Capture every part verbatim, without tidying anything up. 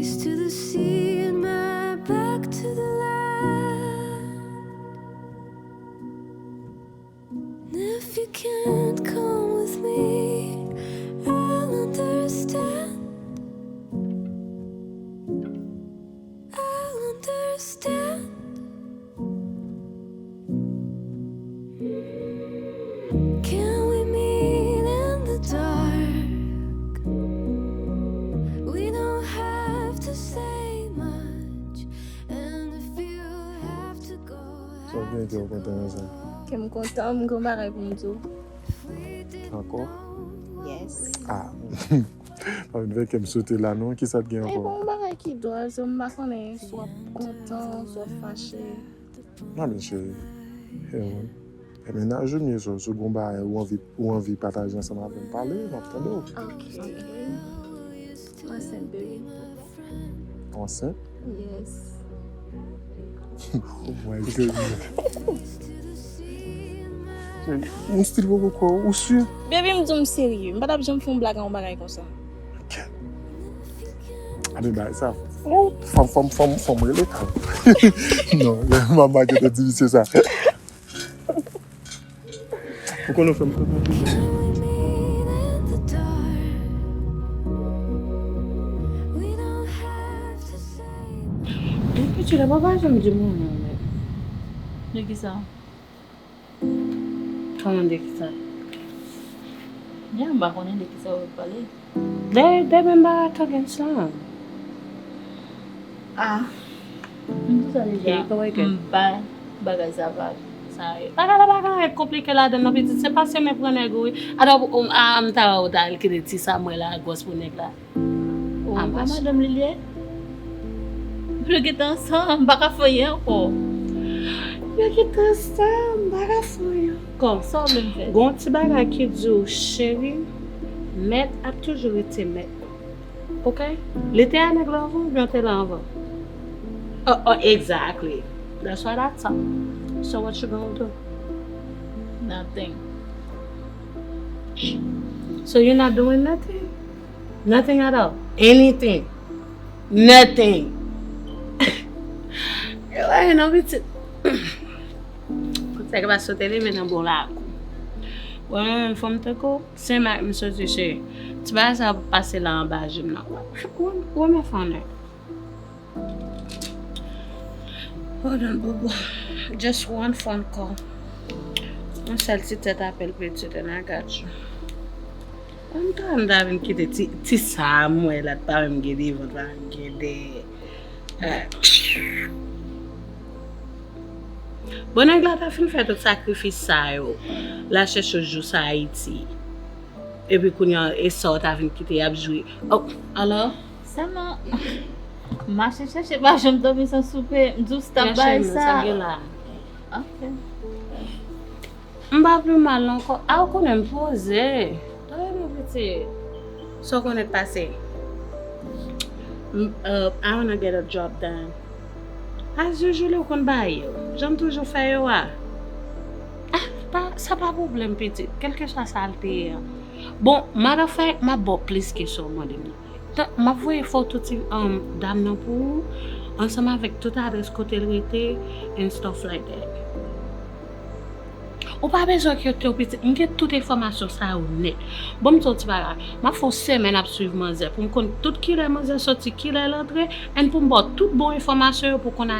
To the sea and my back to the land. And if you can't come with me, I'll understand. I'll understand. Can we meet in the dark? We don't have to say much. And if you have to go, Sa w gen kè w kontan konsa? Kè m kontan, m gen yon bagay pou m di w. Ankò? Yes. Ah. Pa vin fè kè m sote la non. Kisa t gen ankò? E bon, yon bagay ki dwòl, so m pa konnen si w ap kontan, si w ap fache. Non, men cheri. Ebyen, nan jounen sa, si w gen yon bagay ou anvi, ou anvi pataje ansanm avè m, pale, m ap tande w. Ok. M ansent, baby. Ou ansent? Yes. Oh my goodness. Cheri, ou still poko kwè, ou si? Baby, m di w m serye. M pa t ap janm fè yon blag ak yon bagay konsa. Anben bagay sa. Oh, fò m, fò m, fò m, fò m rele Carl. Non, manman ki te di misye sa. Ou konnen w fè m konprann. Epi, Julia, papa janm di m non, men. De kisa? Kòman de kisa? Ya, m pa konnen de kisa w ap pale. De, de menm bagay Togans lan. Ah, m di w sa deja. M bay bagay sa valè. Sa, bagay la pa gen anyen konplike ladan l non, pitit. Se paske men pran nèg ou, wi. Atò, ou, a, m ta wè ou ta al kite ti Samuel la gwòs pou nèg la. Ou pa madanm li l ye? Nou gentan ansanm, m pa ka fè anyen ankò. Nou gentan ansanm, m pa ka fè anyen ankò. Sa w vle m fè? Gon ti bagay ki di w, cheri, mèt ap toujou rete mèt. Ok? Li te a nèg la anvan oubyen w te la anvan? Oh, oh, exactly. That's what I thought. So what you gonna do? Nothing. So you're not doing nothing? Nothing at all. Anything. Nothing. Yo, ay, non, pitit. Sa ki pa sote li, men nan bon lakou. Bon, mwen menm, fò m tankou w, se Mak m soti, cheri. Ti bagay sa ap pase la anba je m nan. Ou, ou, ou, Hold on, bobo. Just one phone call. Yon sèl ti tèt apèl, pitit, and I got you. Ann ta, ann ta vin kite ti, ti sa a m wè la, t pa menm gen devan, t pa menm gen dèyè. Ah. Bon, nèg la ta fin fè tout sakrifis sa yo. L al chèche w jous Ayiti. Epi kounye a, e sa w ta vin kite y ap jwe. Oh, alò? Sèlman, mache chèche, pa janm dòmi san soupe. M di w stop bay sa. Sa gen la. Ok. M pa pi mal non ankò. A, ou konnen m poze. Tande non, pitit. Sa w konnen k pase? M, uh, I wanna get a job done. As usual, ou konn bagay yo. Jan m toujou fè yo a. Ah, pa, sa pa pwoblèm, pitit. Kèlkeswa sa l te ye a. Bon, matter of fact, m ap ba w plis ke sa w mande m nan. Tan, m ap voye foto ti, um, dam nan pou ou, ansanm avèk tout adrès kote l rete, and stuff like that. Ou pa bezwen enkyete w, pitit. M gen tout enfòmasyon sa yo nèt. Bon, m di w ti bagay. M ap fè yon semèn ap swiv manzè pou m konn tout kilè manzè soti, kilè l antre, and pou m ba w tout bon enfòmasyon yo pou w konn a,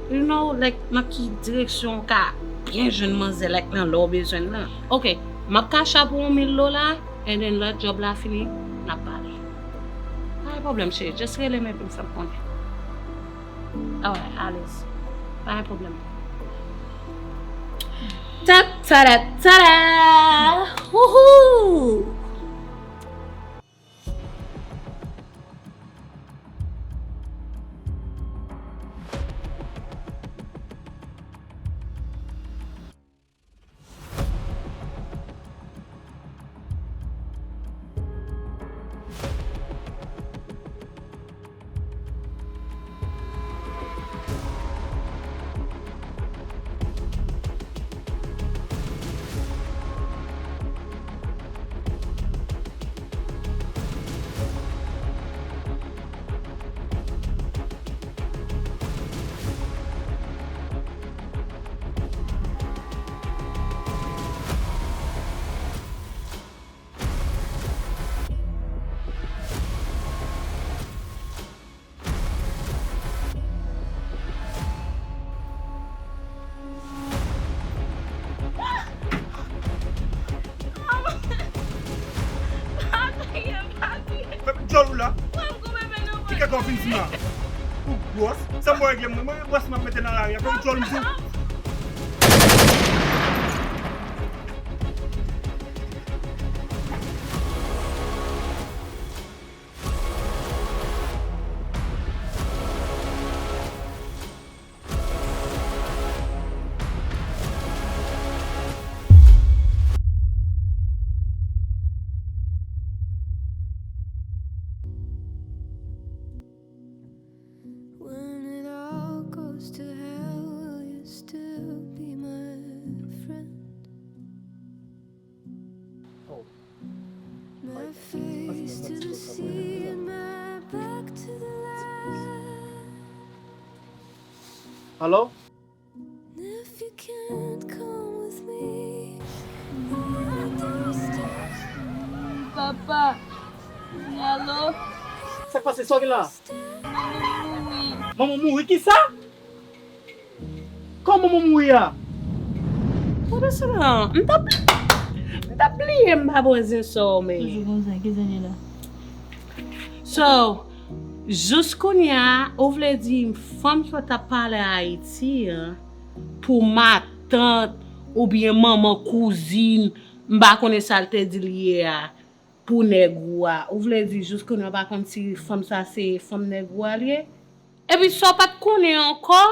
you know, like, nan ki direksyon w ka byen jwenn manzè, like, nan lè w bezwen l lan. Ok, m ap kache pou yon mil dola, and then lè djòb la fini, n ap pale. Pa gen pwoblèm, cheri. Just rele m epi m fè m konnen. Alright, Alice. Pa gen pwoblèm. Tap, tada, tada! Wouhou! Kèt w ap vin di m la? Ou gwòs? Sa m wè regle mwen. Mwen, gwòs m ap mete nan lari a. Fè w djòl m tou. When it all goes to hell, will you still be my friend? Oh. My face to the sea and my back to the light. Hello? If you can't come with me, I understand. Papa, alo? Sa k pase? Sa w gen la? Manman mouri. Manman mouri? Kisa? Kòman manman mouri a? Papa, sa la, m t ap, m t ap bliye m pa bwè zen sa w, men. Toujou konsa, ki zen li la? So, jis kounye a, ou vle di fanm sa w t ap pale Ayiti an, pou matant oubyen manman kouzin, m pa konnen sa l te di l ye a, pou nèg ou a. Ou vle di jis kounye a w pa konn si fanm sa se fanm nèg ou a l ye? Epi sa w pa t konnen ankò,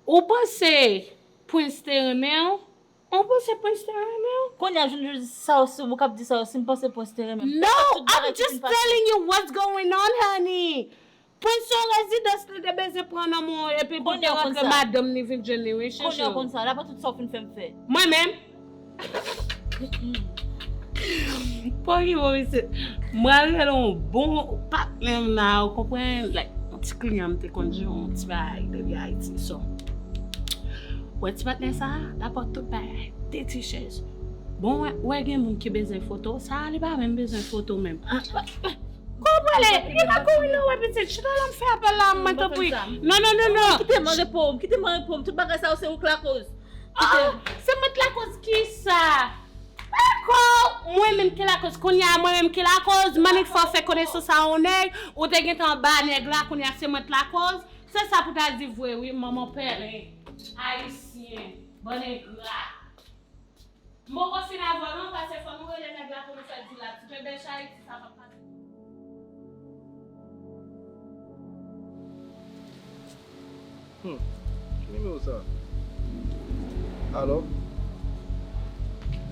ou panse Prince te renmen w? Ou panse Prince te renmen w? Kounye a, jounen jodi sa, si w kapab di sa, si m panse Prince te renmen m. No, I'm just telling you what's going on, honey. Prince se yon rezidans li te bezwen pran nan men w epi pou te rantre madanm li vin jwenn li, wi, chouchou. Kounye a konn sa, l ap tout sa w fin fè m fè. Mwen menm? Pòkipon, mesye. Mwen al rele yon bon patnè m la, ou konprann? Like, yon ti kliyan m te konn jwe yon ti bagay depi Ayiti, so. Wè ti patnè sa, l ap tout bagay, de ti chèz. Bon, wè, wè gen moun ki bezwen foto, sa a li pa menm bezwen foto menm. Kote w prale? Li pa kouri non, wè pitit. Chita la, m fè apèl la, mwen tanpri. Non, non, non, non. Kite m an repo m, kite m an repo m. Tout bagay sa yo se ou k lakoz. Kite m. Ah, se mwen k lakoz kisa? Dakò, mwen menm ki lakoz. Kounye a, mwen menm ki lakoz. Manik fò fè konesans a yon nèg, ou te gentan ba nèg la, kounye a se mwen k lakoz. Se sa pou ta di vre, wi, manman pèlen. Ayisyen, bann engra. M poko fin avè w non, paske fò nou rele nèg la pou nou fè di la. Ti bebe Ayiti, sa p ap pase. Hmm. Ki nimewo sa? Alo?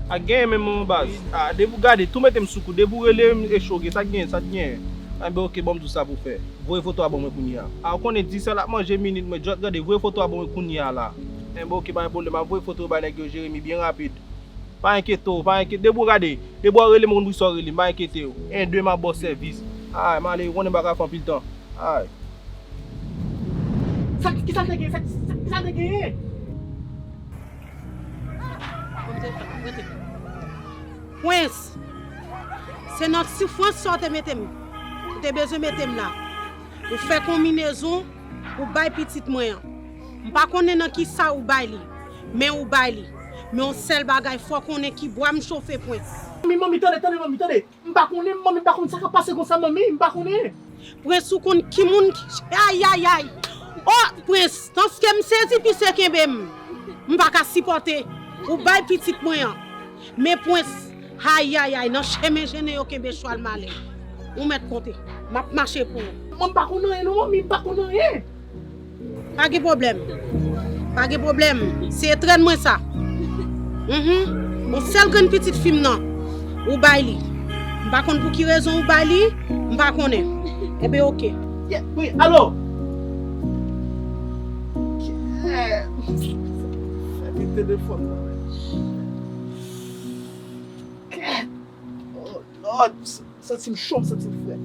A genyen menm manman baz. A, depi w gade, tou mete m sou kou. Depi w rele m, e cho gen. Sa k genyen? Sa k genyen? Enben, oke, ban m di w sa pou w fè. Voye foto a ban mwen kounye a. A, ou konnen disè l ap manje minit mwen. Jòt gade, voye foto a ban mwen kounye a la. Enben, oke, pa gen pwoblèm. M ap voye foto yo bay nèg yo, Jeremi, byen rapid. Pa enkyete w, pa enkyete. Depi w gade, depi w rele m, ou konn pou sa w rele m, pa enkyete w. En de, m ap ba w sèvis. Ay, m ale, ou konnen m pa ka fè anpil tan. Ay. Sa, kisa l te genyen? Sa, sa, kisa l te genyen? Prince, se nan soufrans sa w te mete m. Ou te bezwen mete m la. Ou fè konminezon, ou bay pitit mwen an. M pa konnen nan ki sa ou bay li, men ou bay li. Men yon sèl bagay, fò w konnen ki bwa m chofe, Prince. Manmi, manmi, tande, tande, manmi, tande. M pa konnen, manmi, m pa konn sa k ap pase konsa, manmi, m pa konnen. Prince, ou konn ki moun ki, ay, ay, ay. Oh, Prince, tanske m sezi, pise kenbe m. M pa ka sipòte. Ou bay pitit mwen an. Men Prince, ay, ay, ay, nan chemen jennen yo kenbe chwal malen. Ou mèt konte. M ap mache pou ou. Mwen m pa konn anyen non, manmi, m pa konn anyen. Pa gen pwoblèm. Pa gen pwoblèm. Se etrèn mwen sa. Mhm. Bon, sèl grenn pitit fi m nan. Ou bay li. M pa konn pou ki rezon ou bay li. M pa konnen. Enben, oke. Yeah, wi, alo. Yeah. Fèmen telefòn nan. Oh, Lord. Santi m cho, m santi m frèt.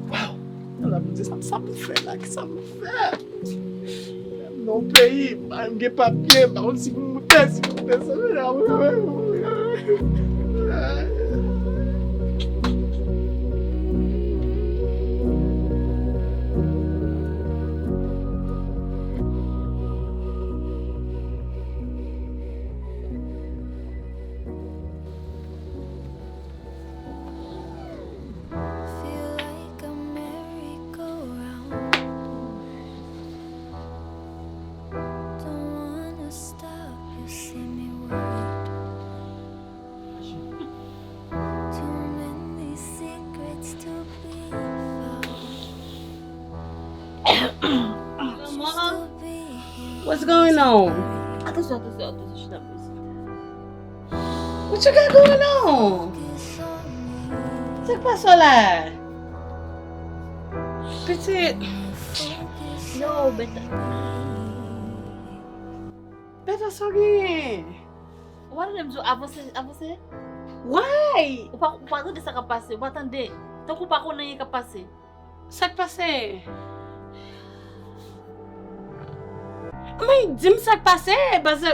Waw! Ala Bondye, sa, sa m fè la? Kisa m fè? M nan yon peyi, m pa menm gen papye, m pa konn si pou m moute, si pou m desann. Grandma, what's going on? Atansyon, atansyon, atansyon, chita, please. What you got going on? Sa k pase w la? Pitit. Yo, Beta. Beta, sa w genyen? Ou pa tande m di w avanse, avanse? Why? Ou pa, ou pa tande sa k ap pase, ou pa tande. Tankou ou pa konn anyen k ap pase. Sa k pase? Mwen, di m sa k pase, paske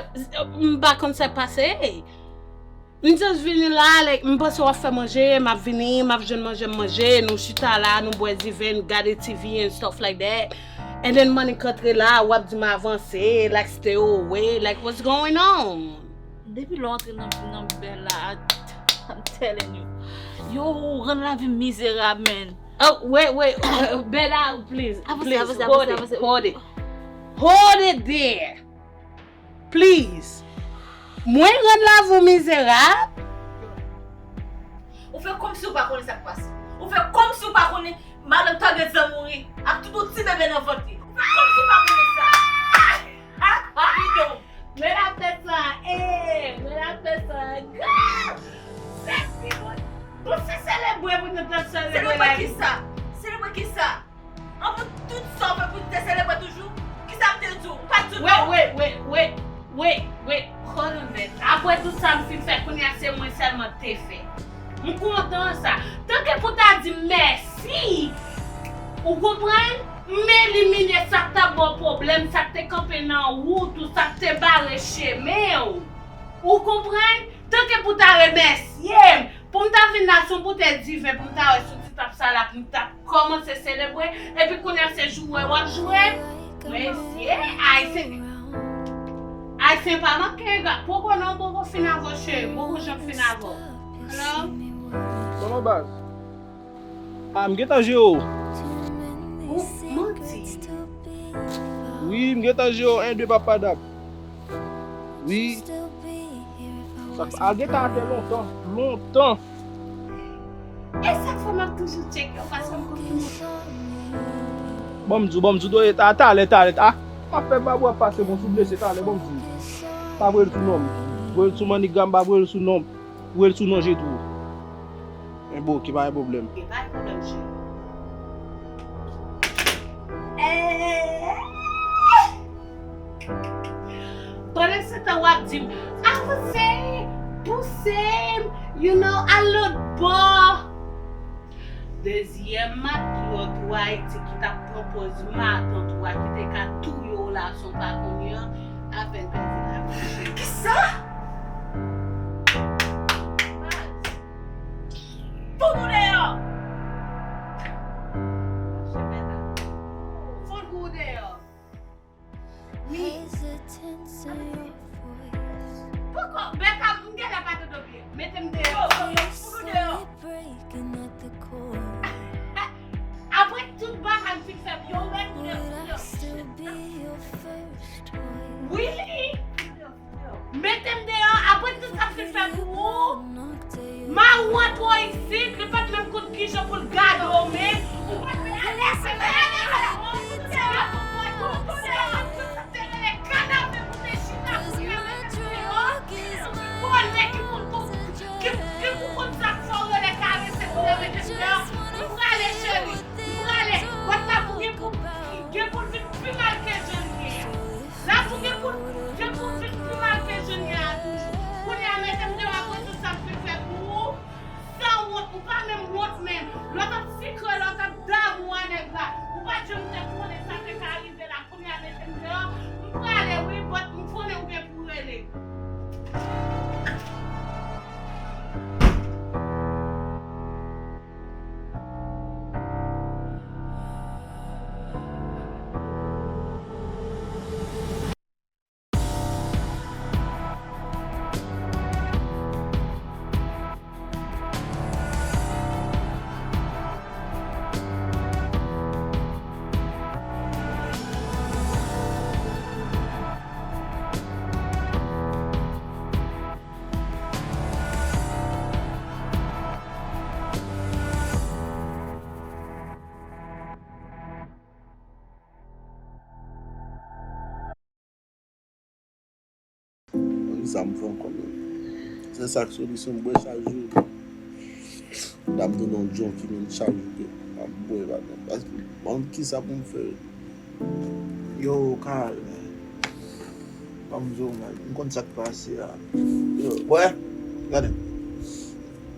m pa konn sa k pase. M just vini la, like, m panse w ap fè manje, m ap vini, m ap jwenn manje, m manje, nou chita la, nou bwè diven, gade T V and stuff like that. And then Monique antre la, w ap di m avanse, like, stay away, like, what's going on? Depi lè w antre nan, nan bèl la, I'm telling you. Yo, ou rann lavi m mizerab, man. Oh, wait, wait, Bella, please, avanse, please, avanse, hold avanse, it, avanse. Hold it. Hold it there. Please. Mwen rann lavi w mizerab? Ou fè kòmsi ou pa konnen sa k pase. Ou fè kòmsi ou pa konnen madanm Tarzan mouri ak tout yon ti bebe nan vant li. Ou fè kòmsi ou pa konnen sa. Bidon. Men afè sa, eh, men afè sa. God! Sèk pi bon. Bon, se selebre pou nou t ap selebre. Selebre kisa? Selebre kisa? Anvan tout sa w fè pou te selebre toujou, kisa m te di w? M pa t di w non. Wait, wait, wait, wait, wait, wait. Hold on, man. Apre tout sa m fin fè, kounye a se mwen sèlman te fè. M kontan sa. Tanke pou ta di m mèsi. Ou konprann? M elimine sa k t ap ba w pwoblèm, sa k te kanpe nan wout ou, sa k te bare chemen w. Ou konprann? Tanke pou ta remèsye m. Pou m ta vin la sou boutèy diven, pou m ta wè sou ti tap sa la, pou m ta kòmanse selebre, epi kounye a se joure w ap joure. Mesye, Ayisyen, Ayisyen pa manke, poko non, poko fin avè w, cheri, poko janm fin avè w. Hello? Kòman baz? Ah, m gentan jere w. Ou manti. Wi, m gentan jere w, en, de, pa padap. Wi. Sa k, a gentan atè lontan, lontan. E sa k fè m ap toujou tcheke w, paske m konn ki moun. Ban m di w, ban m di w, ta, talè, talè, a, m ap fè babou ap pase, bon, si w blese, talè, ban m di w. Pa voye l sou non m. Voye l sou MoneyGram, pa voye l sou non m. Voye l sou non Jetwo. Men bon, oke, pa gen pwoblèm. Oke, pa gen pwoblèm, cheri. Eh! Pandan se tan w ap di m, avanse, pouse m, you know, al lòt bò. Dezyèm matlòt ou Ayiti ki t ap pran pòz matant ou a ki te ka touye w la san w pa konnen an, apèn pèdi lavi l. Kisa? Fout ou deyò! Fout ou deyò! Wi. Poko, Beka, m genlè pa tande w byen. Mete m deyò. Fout ou deyò. Apre tout bagay m fin fè pou ou, mèt ou deyò. Wi. Mete m deyò, apre tout sa m fin fè pou ou. Mawon twò isit, li pa t menm konn kijan pou l gade w menm. Ou pa t menm alèz, se mwen alèz. Ou te rele kanave pou te chita kounye a, mete m deyò. Vòlè ki pou, pou, ki, ki pou konn sa k fè w rele karese pou te mete m deyò. M prale, cheri, m prale. Wè la pou gen pou, gen pou l vin pi mal ke jan l ye a. Lavi w gen pou, gen pou vin pi mal ke jan l ye a toujou. Kounye a, mete m deyò apre tout sa m fin fè pou ou. Sanwont, ou pa menm wont menm. Lè w t ap sikre, lè w t ap Sa m fè ankò menm. Se sa k solisyon m bwè chak jou. La m tounen yon junkie menm chak jou ke m ap bwè pa menm. Paske m pa konn kisa pou m fè. Yo, Carl, man. Ban m di w, man. M konn sa k pase a. Yo, wè, gade.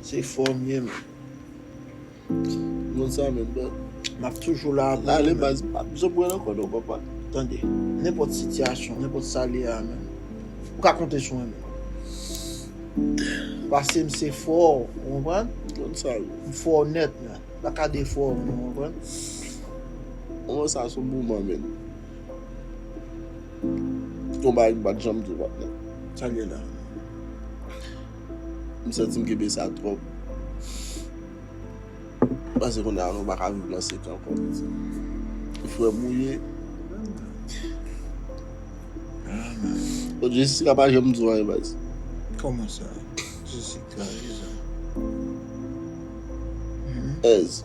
Se fò m ye, man. M konn sa menm, bro. M ap toujou la pou ou, man. Ale baz, m p ap janm wè l ankò non, papa. Tande, nenpòt sitiyasyon, nenpòt sa l ye a, man, ou ka konte sou mwen, man. Paske m se fò, ou konprann? M konn sa, wi. M fò nèt, man. M pa ka defò, ou konprann? Moman sa se yon moman, man. Yon bagay m pa t janm di w, patnè. Sa l ye la? M santi m kenbe sa twòp. Paske kounye a nou pa ka viv nan sekrè ankò, piti. Frè m ou ye. Bon, Jessica pa janm di w anyen, baz. Kòman sa? Jessica, Jessica. Ez.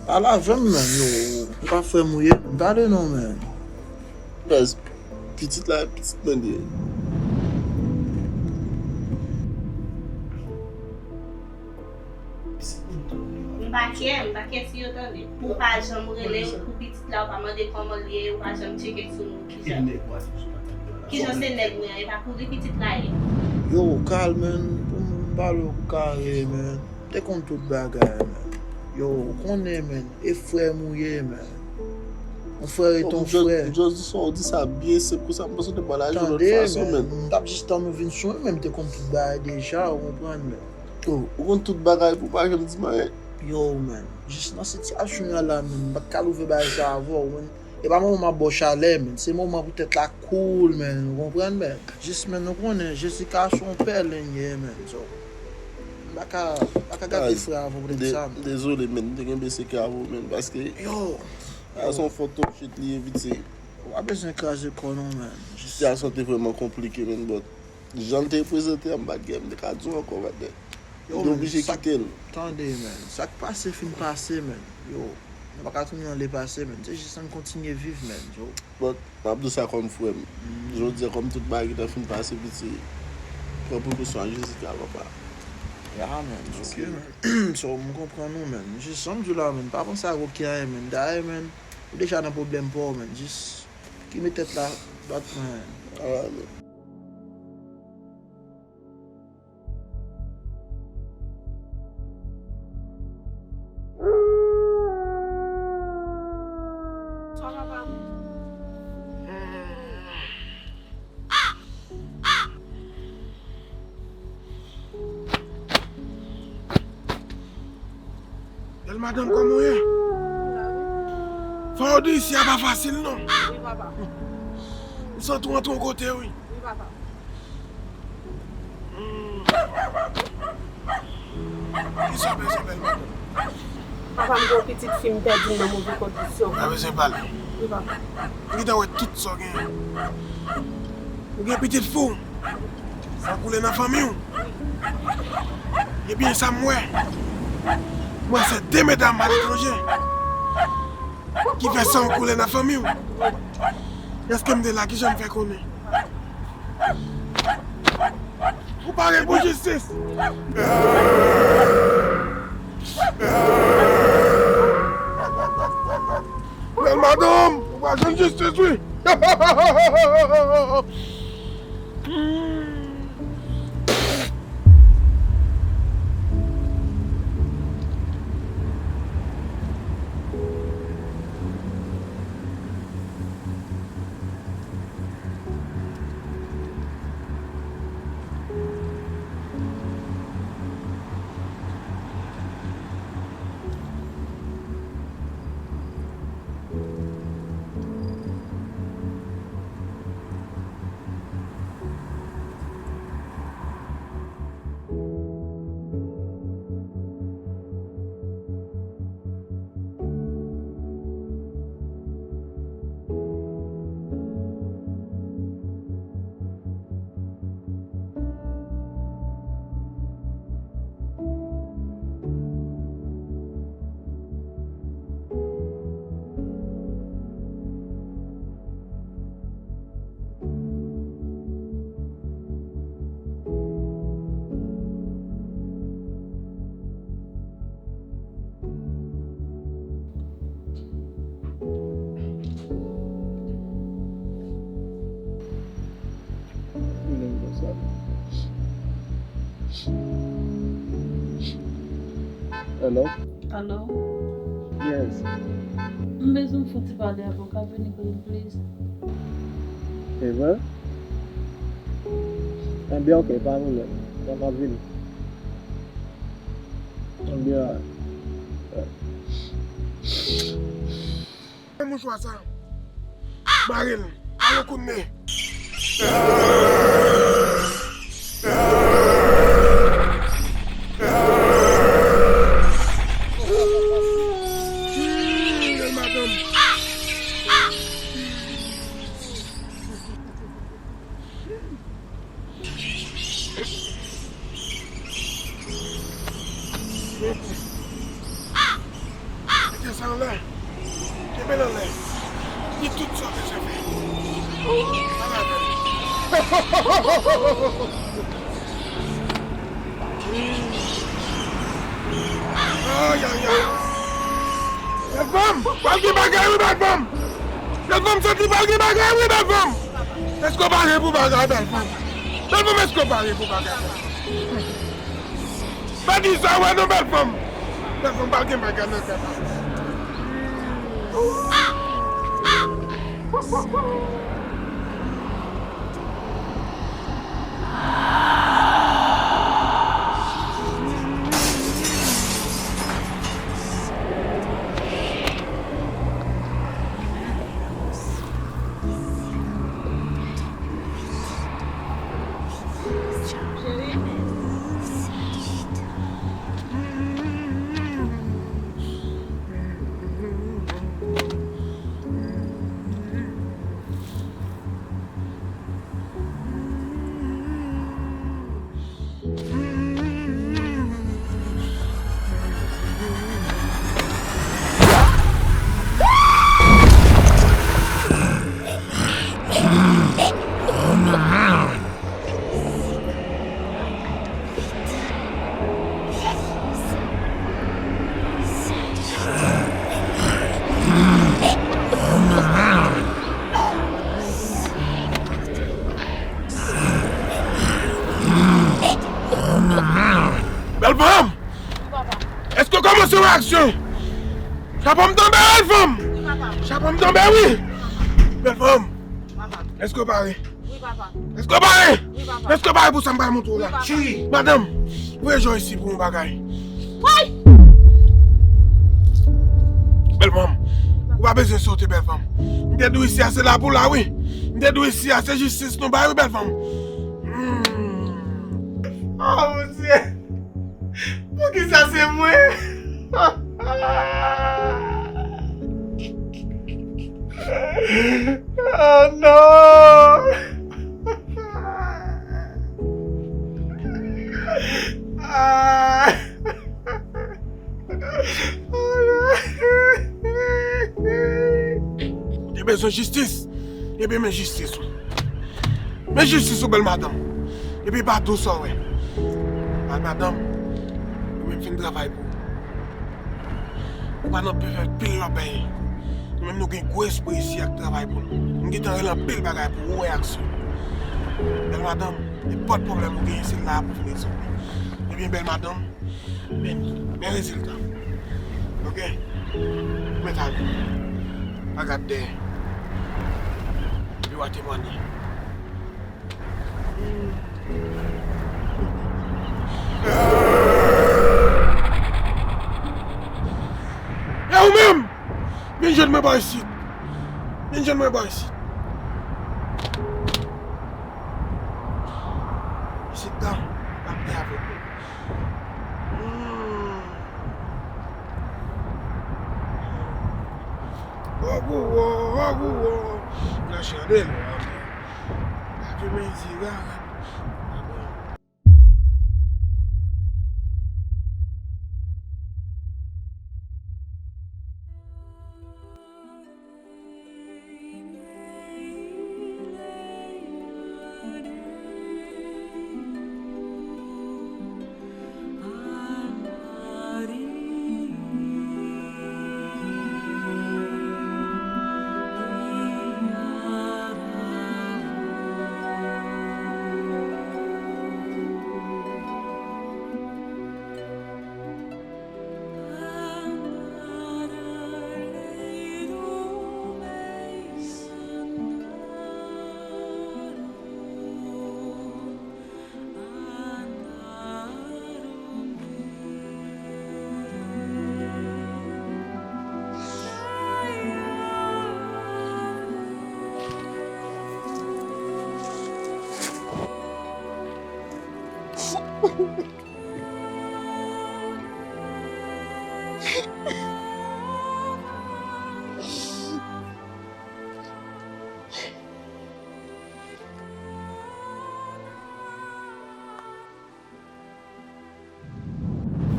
Pale avè m, man, yo. Ou pa frè m ou ye? M pale non, man. Baz, pitit la, pitit mwen li ye. M pa kè, m pa kè si yo tande. Pou w pa janm rele pou pitit la, ou pa mande kòman l ye, ou pa janm tcheke sou nou, kijan. Kijan se nèg mwen an, e pa kouri pitit la ye. Yo, Carl, man, pou m pale w kare, man. M te konn tout bagay, man. Yo, ou konnen, man, e frè m ou ye, man. Yon frè rete yon frè. M just di sa, ou di sa byen senp konsa, m panse w te pral aji yon lòt fason, man. M t ap jis tann ou vin sou mwen, men m te konn tout bagay deja, ou konprann, man. Oh, ou konn tout bagay pou w pa janm di m anyen. Yo, man, jis nan sitiyasyon an la, man, m pa t ka ouvè bagay sa avè w, man. E pa moman m ap ba w chalè, man. Se moman pou tèt la cool, man. Ou konprann, man? Jis, man, nou konnen Jessica se yon pèlen ye, man. So, m pa ka, m pa ka gate frè avè w poutèt sa, man. Dezole, man. M te kenbe sekrè avè w, man. Paske sa se yon foto shit li ye, piti. Ou pa bezwen kraze kò w non, man. Jis sitiyasyon te vrèman konplike, man, but jan l te prezante a, m pa t gen, m te ka di w ankò, patnè. Yo, man, m te oblije kite l. Tande, man. Sa k pase fin pase, man. Yo, nou pa ka tounen nan lepase, man. Se jis ann kontinye viv, man. Yo. But, m ap di w sa kòm frè m. Jodi a, kòm tout bagay gentan fin pase, piti, pran prekosyon ak Jessica, papa. Ya, man. Ok, man. So, m konprann ou, man. Jis jan m di w la, man. Pa panse ak okenn anyen, man. Dayè, man, ou deja nan pwoblèm pa w, man. Jis kenbe tèt la dwat, man. Alright, man. Bèl madanm, kòman w ye? Fò w di isi a pa fasil non. Wi, papa. M santi w antre yon kote, wi. Wi, papa. Hmm. Kisa w bezwen, bèl madanm? Papa, m gen yon pitit fi m pèdi l nan move kondisyon. Pa bezwen pale. Wi, papa. M gentan wè tout sa w genyen. Ou gen pitit fi w. San koule nan fanmi w. Ebyen, sa m wè. M wè se de medam aletranje ki fè san w koule nan fanmi w. Èske m te la? Kijan m fè konnen? Ou pare pou jistis? Bèl madanm, ou pral jwenn jistis, wi. Hello? Alo? Yes. M bezwen fè yon ti pale avè w. Ka vini kote m, please? E vre? Ebyen, ok, pa pwoblèm. Mwen ap vini. Ebyen, alright. Mouchwa sa. Mare l. Ba l yon kout men. Bèl madanm. Mete sa anlè. Kenbe l anlè. Di tout sa w bezwen fè. Pale avè l. Ay, ay, ay. Bèl fanm, pral gen bagay wi, bèl fanm. Bèl fanm, santi pral gen bagay wi, bèl fanm. Èske w pare pou bagay, bèl fanm? Bèl fanm, èske w pare pou bagay? Pa di sa w wè non, bèl fanm. Bèl fanm, pa gen bagay nan tèt la. Bèl fanm! Èske w kòmanse wè aksyon? Chapo m tonbe, bèl fanm! Chapo m tonbe, wi! Bèl fanm! Èske w pare? Wi, papa. Èske w pare? Wi, papa. Èske w pare pou sa m pral montre w la? Wi, papa. Cheri, madanm, voye je w isi pou yon bagay. Woy! Bèl fanm, ou pa bezwen sote, bèl fanm. M te di w isi a se la pou la, wi. M te di w isi a se jistis nou bay, wi, bèl fanm. Hmm. Oh, Bondye! Poukisa se mwen? Oh non! Ah! Ou te bezwen jistis? Ebyen, men jistis ou. Men jistis ou, bèl madanm. Epi pa dous sa w wè. Bèl madanm, ou menm fin travay pou ou. Ou pa nan pè fè pil lòbèy. Nou menm nou gen gwo espri isi ak travay pou nou. Nou gentan rele anpil bagay pou ou wè aksyon. Bèl madanm, nenpòt pwoblèm ou genyen, se la pou vin rezolv li. Ebyen, bèl madanm, men, men rezilta. Ok? Mèt ale. Pa gad dèyè. Yo a temwanye. E ou menm! Vin jwenn mwen bò isit. Vin jwenn mwen bò isit. Isit la, m ap te avèk ou. Hmm. Ogou wo, ogou wo. Nan chandèl, w ap. Ake men zira.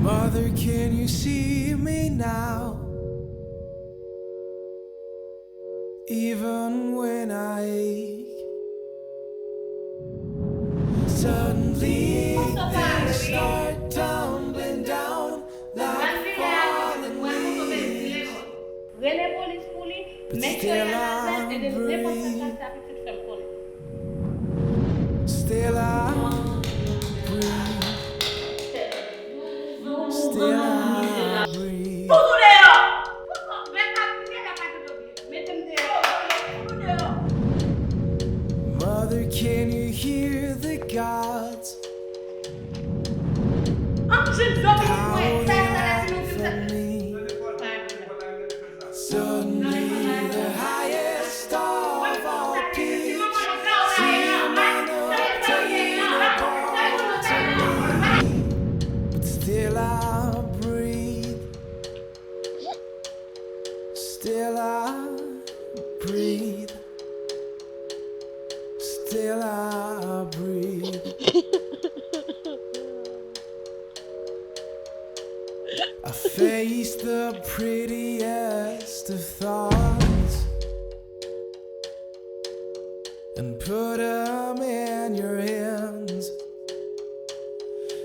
Mother, can you see me now? Even when I ache, suddenly things start tumbling down like falling leaves. Rele polis pou li, make sure y al nan sèl, e de nenpòt sa k pase a pitit, fè m konnen. Still I breathe. Still I breathe. Fout ou deyò! Fout ou deyò! Mete m deyò! Fout ou deyò! Mother, can you hear the gods? Ann jwenn dòmi pou mwen. Sa yo ta la si nou fin sa. Suddenly the highest of all peaks seem unattainable to me. But still I breathe. Still I breathe. Still I breathe. I face the prettiest of thoughts and put 'em in your hands.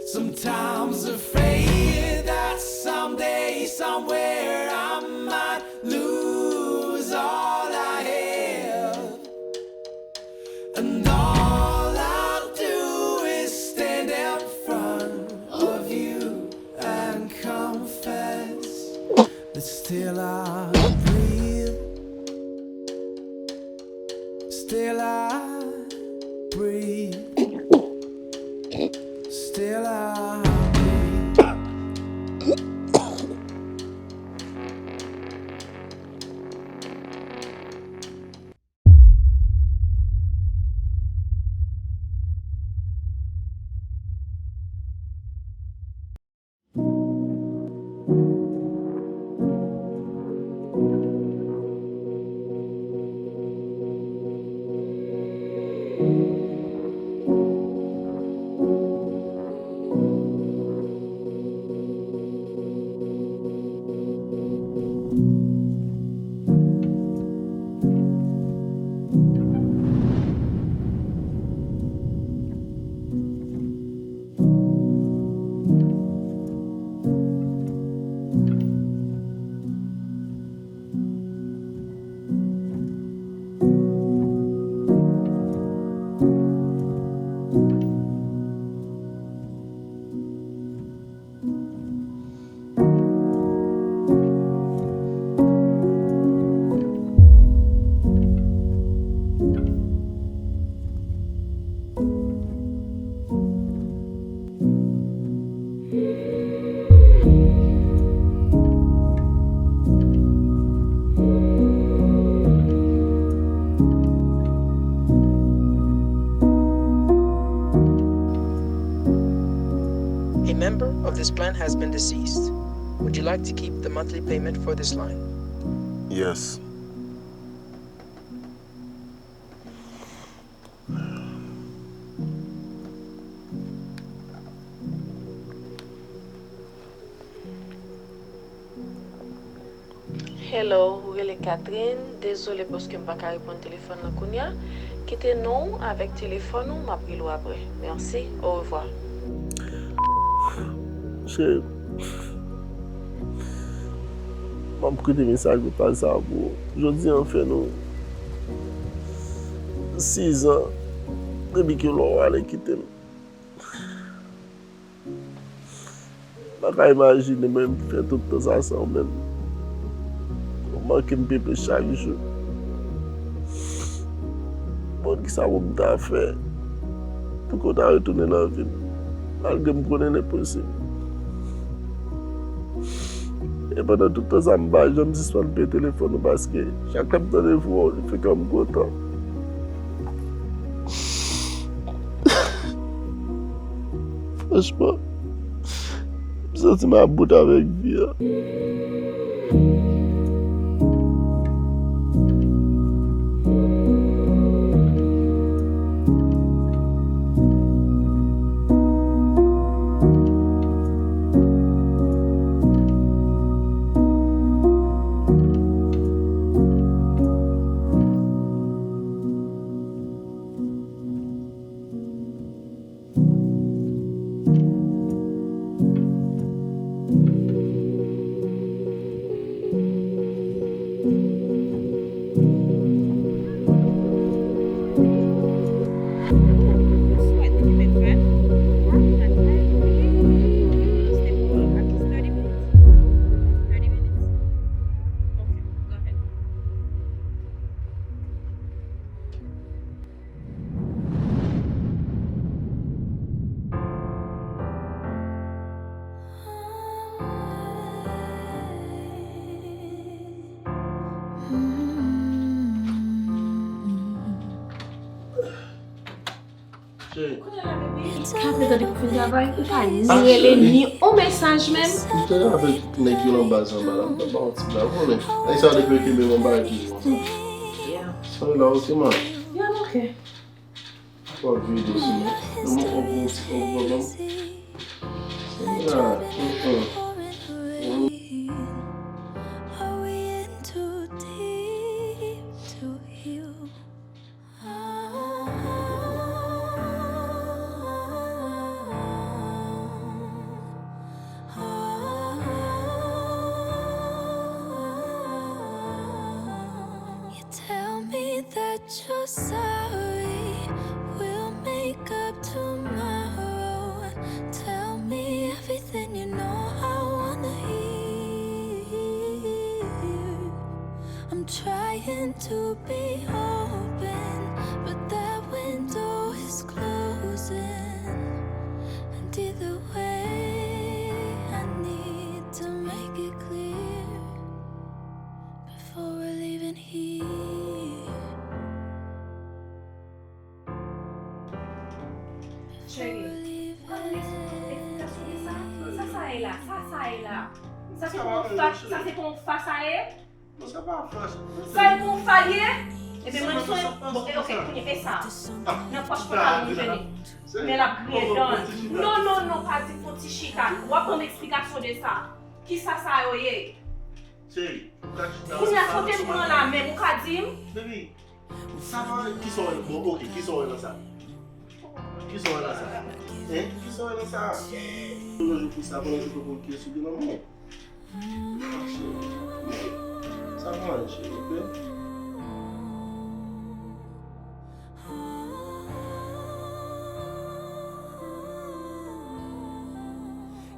Sometimes afraid that someday, somewhere, I might lose all I have. And all I'll do is stand in front of you and confess that still I breathe. Still I breathe. Still I breathe. A member of this plan has been deceased. Would you like to keep the monthly payment for this line? Yes. Hello, ou rele Catherine. Dezole paske m pa ka reponn telefòn nan kounye a. Kite non w avèk telefòn ou, m ap rele w apre. Mèsi, orevwa. Cheri, m ap kite mesaj vokal sa a pou ou. Jodi a fè nou sizan depi ke lè w ale kite m. M pa ka imajine mwen fè tout tan sa san ou menm. Ou manke m pi plis chak jou. Bon, kisa pou m ta fè pou ke w ta retounen nan vi m, malgre m konnen l enposib? E pandan tout tan sa, m pa janm sispann peye telefòn ou, paske chak lè m tande vwa w, li fè kè m kontan. Franchman, M santi m about avèk vi a. Cheri. Kounye a la, baby. Ka fè tande pou fin travay, ou pa ni rele, ni on mesaj menm. M te avèk nèg yo nan baz anba la, m t ap ba yon ti blag, ou konnen. Nèg sa yo depi yo kenbe m anba yo toujou konsa. Yeah. Sorry la, ok, man. Yeah, I'm okay. Fò vide sou mwen. Nan mwen, on bon ti, on bon, bon. Seyè, mm, mm. Are we in too deep to heal? You tell me that you're sorry. We'll make up tomorrow. Tell me everything you know I wanna hear. I'm trying to be open, but that window is closing. And either way, I need to make it clear before we're leaving here. Cheri, ou ka ban m eksplikasyon de sa? Sa sa ye la? Sa sa ye la? Sa se pa yon fa-, sa se pa yon fa sa ye? Non, sa pa fa. Sa e pa yon fa l ye? Ebyen, mwen swen, bon, e, ok, kounye, e sa? Nan pòch pantalon m jwenn li. Men l ap griyen dan l. Non, non, non, pa di fon ti chita. W ap ban m eksplikasyon de sa. Kisa sa yo ye? Cheri, ou ka chita. Kounye a, kote m pran la menm, ou ka di m? Baby, sa pa, kisa w wè, bon, ok, kisa w wè nan sa? Kisa w wè nan sa? Hein? Kisa w wè nan sa? Yon jou pou sa, pandan se pou kiyès ou gen nan men w. Sa pa anyen, cheri, ok?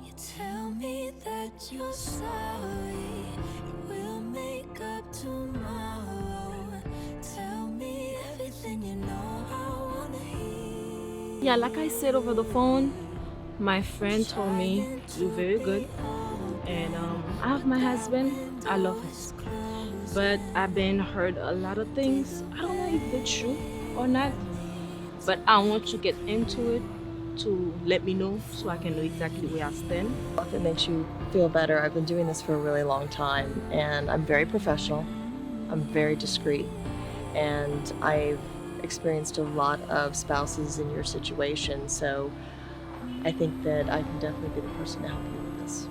You tell me that you're sorry, and we'll make up tomorrow. Tell me everything you know I wanna hear. Yeah, like I said over the phone, my friend told me you're very good. And um, I have my husband. I love him. But I've been heard a lot of things. I don't know if they're true or not. But I want to get into it to let me know so I can know exactly where I stand. If it makes you feel better, I've been doing this for a really long time, and I'm very professional. I'm very discreet, and I've experienced a lot of spouses in your situation, so I think that I can definitely be the person to help you with this.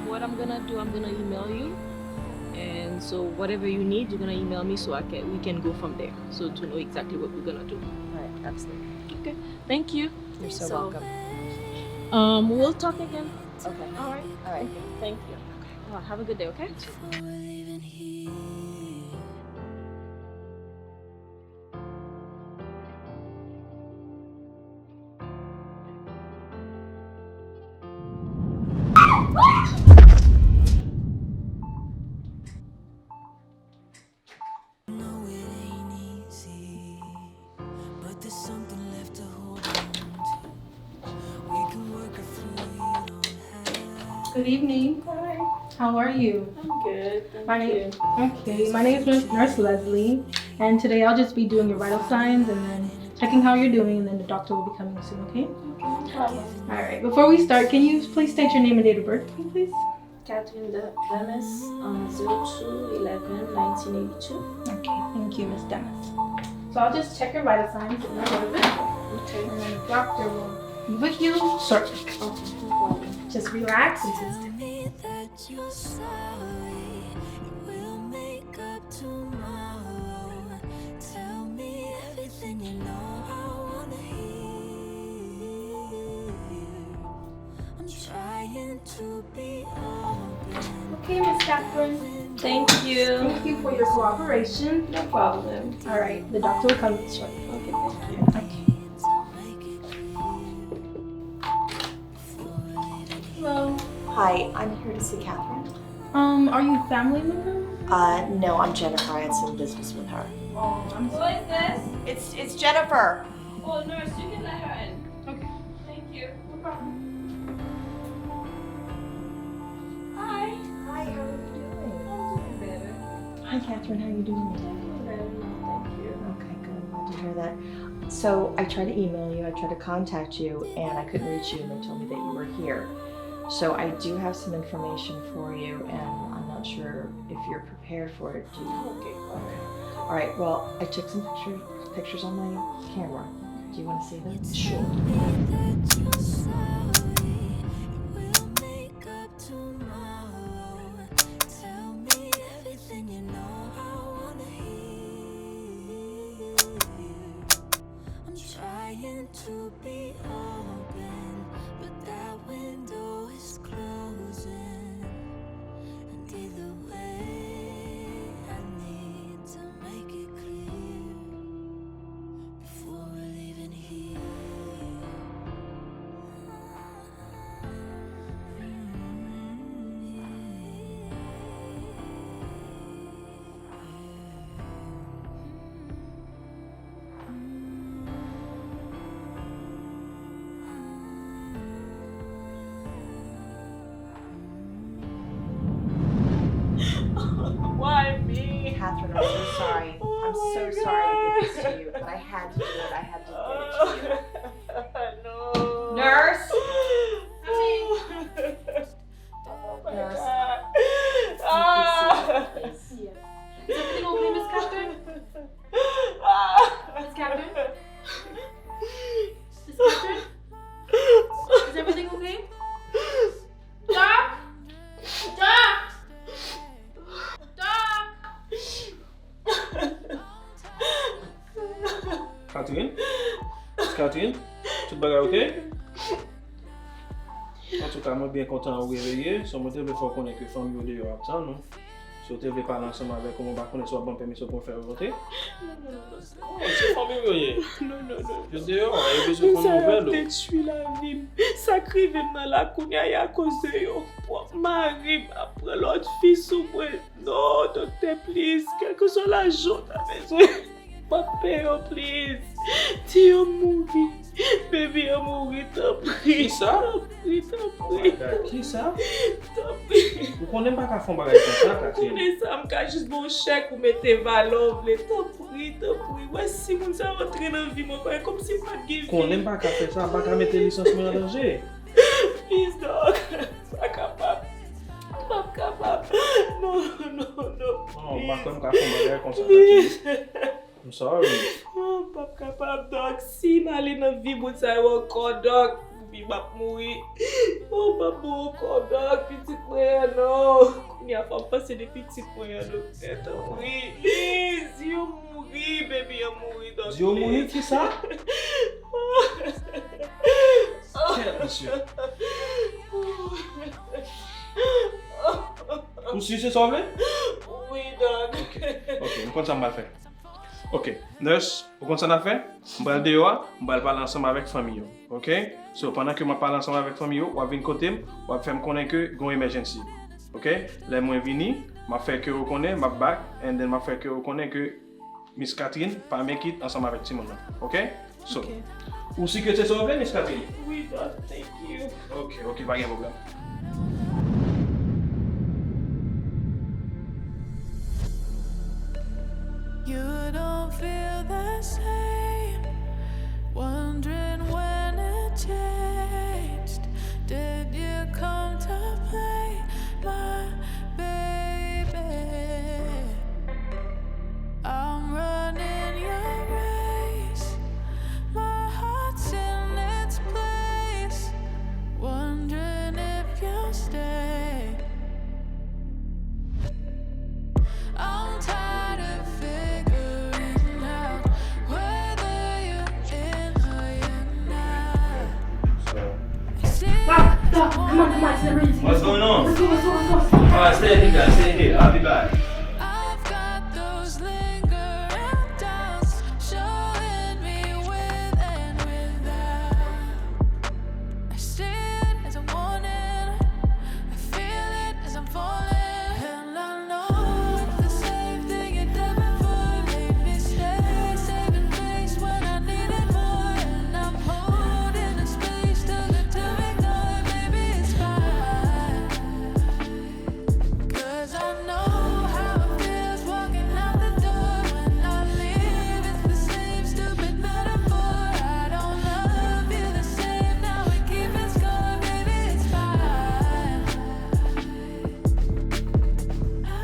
What I'm gonna do, I'm gonna email you. And so whatever you need, you're gonna email me so I can, we can go from there. So to know exactly what we're gonna do. All right, absolutely. Okay, thank you. You're so welcome. Um, we'll talk again. Okay. All right. All right. Thank you. Thank you. Okay. Well, have a good day, okay? You too. Good evening. Hi. How are you? I'm good. Thank you. My name, okay, my name is Nurse, Nurse Leslie, and today I'll just be doing your vital signs and then checking how you're doing, and then the doctor will be coming soon, okay? Okay, no problem. All right. Before we start, can you please state your name and date of birth for me, please? Catherine Da- Damas, um, zero two eleven nineteen eighty-two. Okay, thank you, Miss Damas. So I'll just check your vital signs in a little bit, Okay. and then the doctor will be with you shortly. Okay, no problem. Just relax and just Tell me that you're sorry. We'll make up tomorrow. Tell me everything you know I wanna hear. I'm trying to be open. Okay, Miss Catherine. Thank you. Thank you for your cooperation. No problem. All right, the doctor will come shortly. Okay, thank you. Okay. Hello. Hi, I'm here to see Catherine. Um, are you family member? Uh, no, I'm Jennifer. I had some business with her. Oh, I'm Who is this? It's it's Jennifer. Oh, nurse, you can let her in. Okay. Thank you. No problem. Hi. Hi, how are you doing? I'm doing better. Hi, Catherine. How you doing? I'm doing better now. Thank you. Okay, good. Glad to hear that. So I tried to email you. I tried to contact you, and I couldn't reach you, and they told me that you were here. So I do have some information for you, and I'm not sure if you're prepared for it. Do you? Okay, okay. All right. Well, I took some pictures pictures on my camera. Do you want to see them? Sure. Tell me that you're sorry. We'll make up tomorrow. Tell me everything you know I wanna hear. I'm trying to be open, but that window is closing. And either way, I need to make it clear before we're leaving here. Why me? Catherine, I'm so sorry. Oh I'm so my sorry to do this God. To you, but I had to do it. I had to give it to you. No. Nurse? Oh my Nurse. God. Ah. Is everything okay, Miss Catherine? Ah. Miss Catherine? Miss Catherine? Is everything okay? Doc? Doc? Doc? Catherine? Catherine? Tout bagay ok? Antouka, mwen byen kontan ou reveye. So, mwen te vle fè w konnen ke fanmi w deyò ap tann ou. Si w te vle pale ansanm avèk ou, mwen pa konnen si w ap ban m pèmisyon pou mwen fè w rantre. Non, non, non, non. Oh, se fanmi w yo ye. Non, non, non. Yo deyò, yo bezwen Tout konn sa yo ap nouvèl ou. Detwi lavi m. Sa k rive m nan la kounye a, e akoz de yo. Pwòp mari m ap pran lòt fi sou mwen. Non, doktè, please. Kèlkeswa lajan w ta bezwen, m ap peye w, please. Ti an mouri. Baby an mouri, tanpri. Kisa? Tanpri, tanpri. Oh my God, kisa? Tanpri. Ou konnen m pa ka fè yon bagay konsa, Ou Catherine. Konnen sa, m ka jis ba w chèk, ou mete valè w vle. Tanpri, tanpri. Wè, si moun sa yo antre nan vi m ankò, e kòmsi m pa t gen vi. Konnen m pa ka fè sa, m pa ka mete lisans mwen an danje. Please, dog. M pa kapab. M pa kapab. Non, non, non. Non, m pa kwè m ka fè yon bagay konsa, Catherine. I'm sorry. Oh, m p ap kapab, dòk. Si m ale nan vi moun sa yo ankò, dòk, epi m ap mouri. Oh, m ap mouri ankò, dòk. Pitit mwen an, non. Kounye a, fò m panse de pitit mwen an, doktè, tanpri. Please, yo mouri, baby an mouri, dòk. Di yo mouri, kisa? Kèt, mesye. Ou si se sa w vle? Wi, dòk. Ok, ok, m konn sa m pral fè. Ok, nurse, ou konn sa n ap fè? M pral deyò a, m pral pale ansanm avèk fanmi yo. Ok? So, pandan ke m ap pale ansanm avèk fanmi yo, w ap vin kote m, w ap fè m konnen ke gon emergency. Ok? Lè mwen vini, m ap fè ke yo konnen, m ap back, and then m ap fè ke yo konnen ke Miss Catherine pa make it ansanm avèk timoun nan. Ok? So, Ok. Ou si ke se sa w vle, Miss Catherine? Wi, dòk, thank you. Ok, ok, pa gen pwoblèm. You don't feel the same. Alright, stay here, guys. Stay here. I'll be back. I've got those lingering doubts, showing me with and without. I see it as a warning, I feel it as I'm falling. And I know it's the same thing you did before. Made me stay, saving face when I needed more. And I'm holding the space till the time we go. Maybe it's fine. 'Cause I know how it feels walking out the door. When I leave, it's the same stupid metaphor. I don't love you the same. Now we keep it score, baby, it's fine. I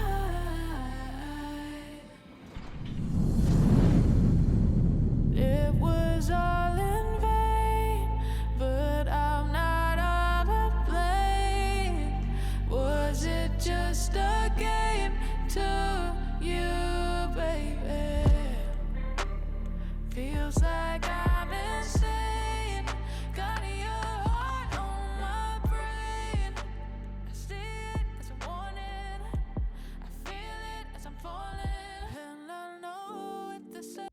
It was all in vain, but I'm not all to blame. Was it just a game to you, baby? Feels like I'm insane. Got your heart on my brain. I see it as a warning. I feel it as I'm falling. And I know it's the same.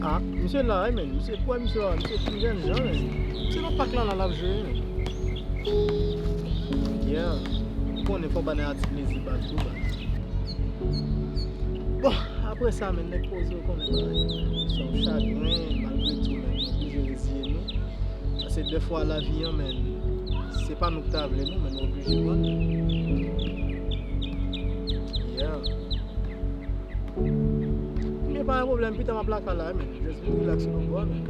Ah, misye la wi, men. Misye, pou misye la, misye pi jèn jan, men. Misye nan pak la, la, l ap jwe, men. Yeah. Ou konnen fò ba nèg ti plezi baz tou, baz. Bon, apre sa, men, nèg poze, ou konnen bagay. Se yon chagren, malgre tou, men, nou oblije reziye nou. Paske dèfwa lavi an, men, se pa nou ki ta vle nou, men nou oblije pran. Yeah. Men pa gen pwoblèm, pita m ap lakay la, men. Just vin relax sou yon bò, men.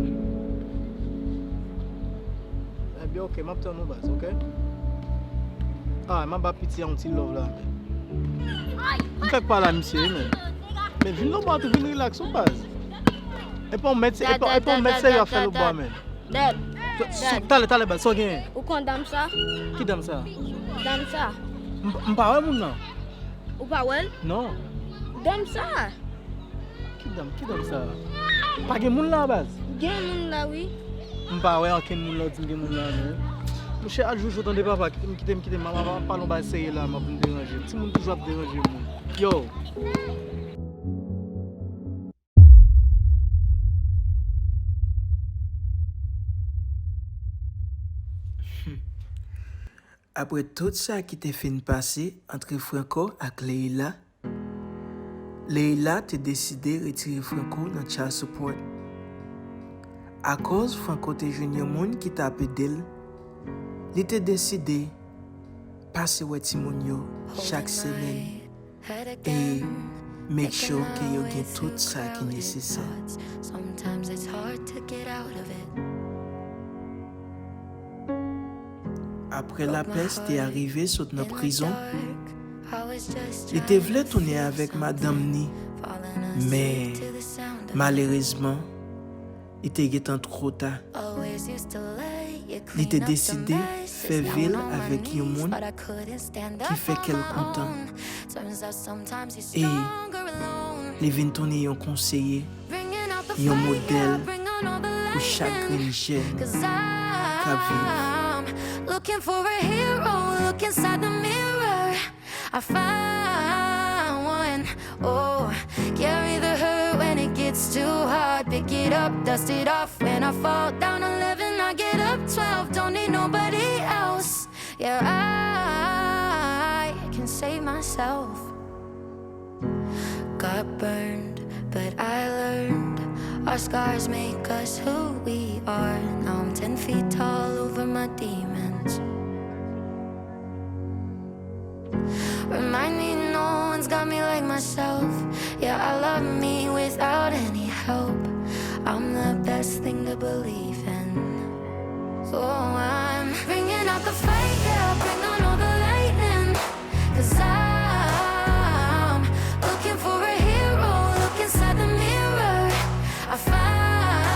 Ebyen, ok, m ap tann ou, baz, ok? Ah, m ap ba piti a yon ti love la, men. M fèk pale a misye, men. Men vin nan bò tou, vin relax ou, baz. E pa yon mèt, e pa, e pa yon mèt serye ap fè l ou bò, men. Dad. Talè, talè, baz, sa w genyen? Ou konn dam sa? Ki dam sa? Dam sa. M, m pa wè moun nan. Ou pa wè l? Non. Dam sa. Ki dam, ki dam sa? Pa gen moun la, baz? Gen moun la, wi. M pa wè ankenn moun la, w di m gen moun la, non. Monchè, al joujou, tande papa, kite m, kite m, kite m, m ap pale yon bagay serye la, m ap vin deranje. Timoun toujou ap deranje moun. Yo. Apre tout sa ki te fin pase antre Franco ak Leila, Leila te deside retire Franco nan child support. Akoz Franco te jwenn yon moun ki t ap ede l, li te deside pase wè timoun yo chak semèn e make sure ke yo gen tout sa ki nesesè. Apre Lapès te arive sot nan prizon, li te vle tounen avèk madanm ni, men malerezman, li te gentan twò ta. Li te deside fè vil avèk yon moun ki fè kè l kontan. E li vin tounen yon konseye, yon modèl pou chak grenn jèn k ap viv. Looking for a hero, look inside the mirror. I found one. Oh, carry the hurt when it gets too hard. Pick it up, dust it off. When I fall down eleven, I get up twelve. Don't need nobody else. Yeah, I can save myself. Got burned, but I learned. Our scars make us who we are. Now I'm ten feet tall over my demons. Remind me no one's got me like myself. Yeah, I love me without any help. I'm the best thing to believe in. So I'm bringing out the fight, yeah, bring on all the lightning. 'Cause I'm looking for a hero, look inside the mirror. I found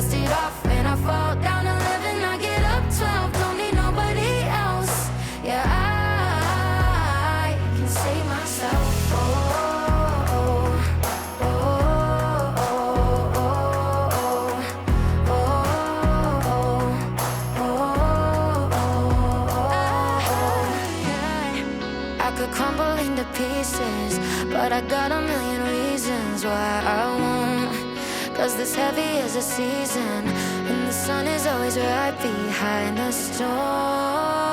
Dust it off and I fall down eleven. I get up twelve, don't need nobody else. Yeah, I can save myself. Oh, oh, oh, oh, oh, oh, oh, oh, oh, oh, oh, oh, yeah. I could crumble into pieces, but I got a million reasons why I won't. Cause this heavy is a season, and the sun is always right behind the storm.